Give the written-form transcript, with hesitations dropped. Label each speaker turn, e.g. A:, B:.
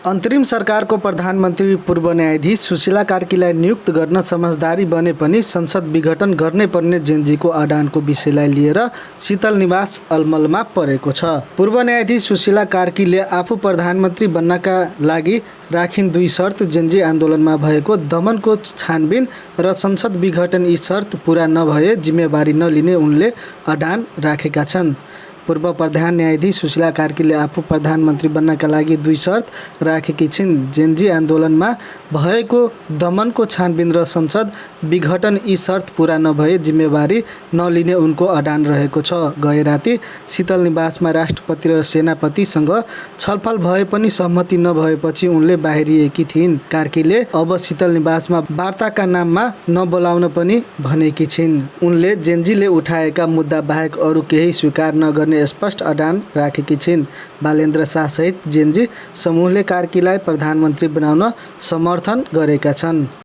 A: अन्तरिम सरकारको प्रधानमन्त्री पूर्व न्यायाधीश सुशीला कार्कीलाई नियुक्त गर्न समझदारी बने पनि संसद विघटन गर्नै पर्ने जेनजीको अडानको विषयलाई लिएर शीतल निवास अलमलमा परेको छ। पूर्व न्यायाधीश सुशीला कार्कीले आफू प्रधानमन्त्री बन्नका लागि राखिन् दुई शर्त जेनजी आन्दोलनमा भएको दमनको छानबिन र संसद विघटन। यी शर्त पूरा नभए जिम्मेवारी नलिने उनले अडान राखेका छन्। पूर्व प्रधान न्यायाधीश सुशीला कार्कीले आफू प्रधानमन्त्री बन्नका लागि दुई शर्त राखेकी छिन्। जेनजी आन्दोलनमा भएको दमनको छानबिन र संसद विघटन। यी शर्त पूरा नभए जिम्मेवारी नलिने उनको अडान रहेको छ। गए राति शीतल निवासमा राष्ट्रपति र सेनापतिसँग छलफल भए पनि सहमति नभएपछि उनले बाहिरिएकी थिइन्। कार्कीले अब शीतल निवासमा वार्ताका नाममा नबोलाउन पनि भनेकी छिन्। उनले जेनजीले उठाएका मुद्दा बाहेक अरू केही स्वीकार नगर्ने स्पष्ट अडान राखेकी छिन्। बालेन्द्र शाह सहित जेनजी समूहले कार्कीलाई प्रधानमन्त्री बनाउन समर्थन गरेका छन्।